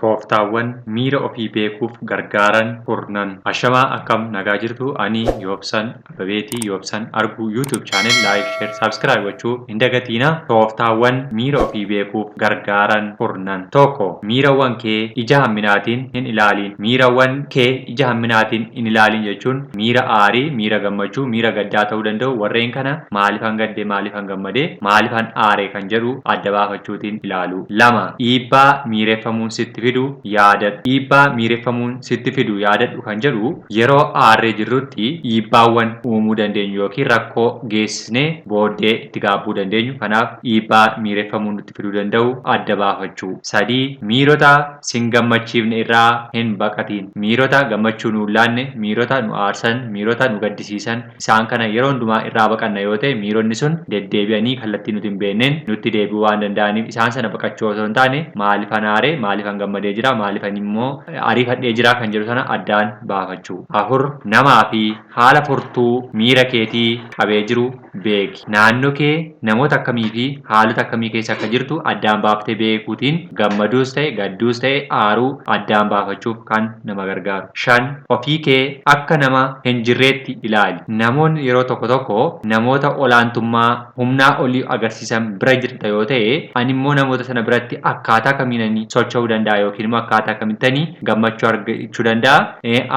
Tooftaawwan miira ofii beekuuf gargaaran kurnan. Ashamaa, akkam nagaa jirtu? Ani Yoobsan Ababeetii. Yoobsan Arguu YouTube channel like, share, subscribe gochuu hin dagatiina. Tooftaawwan miira ofii beekuuf gargaaran kurnan. 1, miirawwan kee ija hamminaatiin hin ilaaliin. Miirawwan kee ija hamminaatiin hin ilaaliin jechuun miira aarii, miira gammachuu, miira gaddaa ta'uu danda'u. Warreen kana maaliifan gadde, maaliifan gammade, maaliifan aare kan jedhu adda baafachuutiin ilaalu. 2, dhiibbaa miireffamuun sitti fidu yaadadhu. Dhiibbaa miireffamuun sitti fidu yaadadhu kan jedhu, yeroo aarree jirrutti dhiibbaawwan uumuu dandeenyu yookiin rakkoo geessisnee booddee itti gaabbuu dandeenyu. Kanaaf dhiibbaa miireffamuun nutti fiduu danda'u adda baafachuu. 3, miirota sin gammachiifne irraa hin baqatiin. Miirota gammachuu nu hin laanne, miirota nu aarsan, miirota nu gaddisiisan, isaan kana yeroo hundumaa irraa baqanna yoo ta'e, miironni sun deddeebi'anii kallattii nuti hin beekneen nutti deebi'uu waan danda'aniif, isaan sana baqachuu osoo hin taane, maaliifan aare, maaliifan gammadee jira, maaliifan immoo ariifadhee jira kan jedhu sana addaan baafachuu. 4, namaa fi haala furtuu miira keetii qabee jiru beeki. Naannoo kee namoota akkamii fi haalota akkamii keessa akka jirtu addaan baaftee beekuutiin gammaduus ta'e, gadduus ta'e, aaruu addaan baafachuuf kan nama gargaaru. 5, ofii kee akka nama hin jirreetti ilaali. Namoonni yeroo tokko tokko namoota olaantummaa humnaa olii agarsiisan bira jirta yoo ta'e, ani immoo namoota sana biratti akkaataa kamiinanii socho'uu danda'a yookiin immoo akkaataa kamittanii gammachuu argachuu danda'a,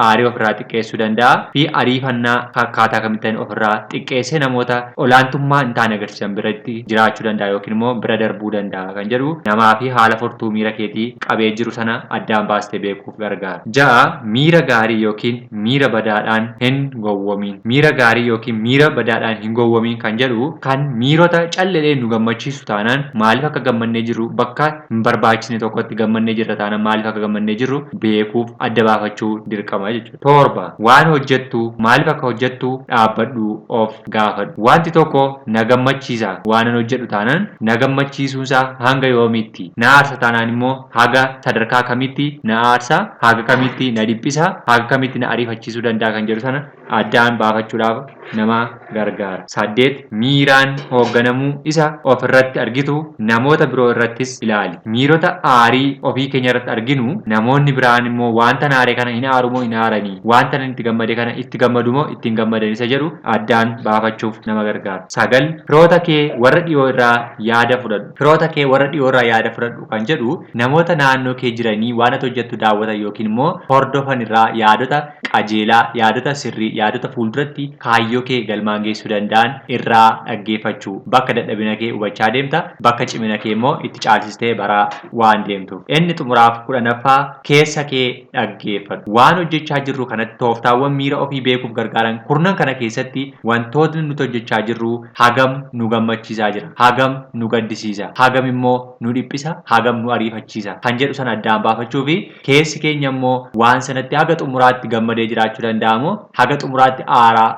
aarii ofirraa xiqqeessuu danda'a fi ariifannaa akkaataa kamittanii ofirraa xiqqeessee namoota olaantummaa hin taane agarsiisan biratti jiraachuu danda'a yookiin immoo bira darbuu danda'a kan jedhu namaa fi haala furtuu miira keetii qabee jiru sana addaan baastee beekuuf gargaara. 6, miira gaarii yookiin miira badaadhaan hin gowwomiin. Miira gaarii yookiin miira badaadhaan hin gowwomiin kan jedhu, kan miirota callelee nu gammachiisu taanaan, maaliif akka gammannee jirru, bakka hin barbaachisne tokkotti gammannee jirra taanaan, maaliif akka gammannee jirru beekuuf adda baafachuu dirqama jechuudha. 7, waan hojjettu maaliif akka hojjettu dhaabbadhu of gaafadhu. Wanti tokko na gammachiisa waan an hojjedhu taanaan, na gammachiisuunsaa hanga yoomiitti? Na aarsa taanaan immoo haga sadarkaa kamitti na aarsa, haga kamitti na dhiphisa, haga kamitti na ariifachiisuu danda'a kan jedhu sana addaan baafachuudhaaf nama gargaara. 8, miiraan hoogganamuu isa ofirratti argitu namoota biroo irrattis ilaali. Miirota aarii ofii keenya irratti arginu, namoonni biraan immoo wanta aare kana hin aaru moo hin aaranii, wanta itti gammade kana itti gammadu moo ittiin gammadan isa jedhu addaan baafachuuf nama gargaara. 9, firoota kee warra dhiyoo irraa yaada fudhadhu. Firoota kee warra dhiyoo irraa yaada fudhadhu kan jedhu, namoota naannoo kee jiranii waan ati hojjettu daawwatan yookiin immoo hordofan irraa yaadota qajeelaa, yaadota sirrii, yaadota fuulduratti kaayyoo kee galmaan geessuu danda'an irraa dhaggeeffachuu. Bakka dadhabina kee hubachaa deemta, bakka cimina kee immoo itti caalsistee baraa waan deemtuuf. Inni xumuraaf 10ffaa, keessa kee dhaggeeffadhu. Waan hojjechaa jirru kanatti, tooftaawwan miira ofii beekuuf gargaaran kurnan kana keessatti, wantootni nuti hojjechaa jirru hagam nu gammachiisaa jira, hagam nu gaddisiisa, hagam immoo nu dhiphisa, hagam nu ariifachiisa kan jedhu sana addaan baafachuu fi keessi keenya immoo waan sanatti haga xumuraatti gammadee jiraachuu danda'amoo haga xumuraatti aaraa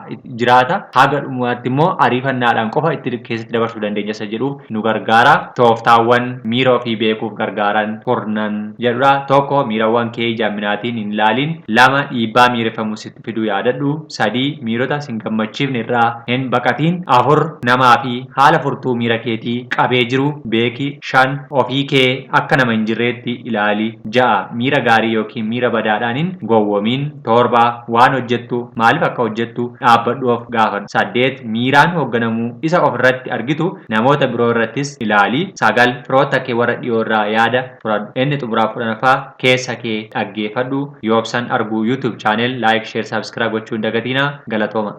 jiraata, haga dhumaatti immoo ariifannaadhaan qofa itti keessatti dabarsuu dandeenya isa jedhuuf nu gargaara. Tooftaawwan miira ofii beekuuf gargaaran kurnan jedhudha. 1, miirawwan kee ija hamminaatiin hin ilaaliin. 2, dhiibbaa miireffamuu sitti fiduu yaadadhu. 3, miirota sin gammachiifne irraa hin baqatiin. 4, namaa fi haala furtuu miira keetii qabee jiru beeki. 5, ofii kee akka nama hin jirreetti ilaali. 6, miira gaarii yookiin miira badaadhaan hin gowwomiin. 7, waan hojjettu maaliif akka hojjettu dhaabbadhu of gaafadhu. 8, miiraan hoogganamuu isa ofirratti argitu namoota biroo irrattis ilaali. 9, firoota kee warra dhiyoo irraa yaada fudhadhu. Inni xumuraaf 10ffaa, keessa kee dhaggeeffadhu. Yoobsan Arguu YouTube channel like, share, subscribe gochuu hin dagatiina. Galatooma.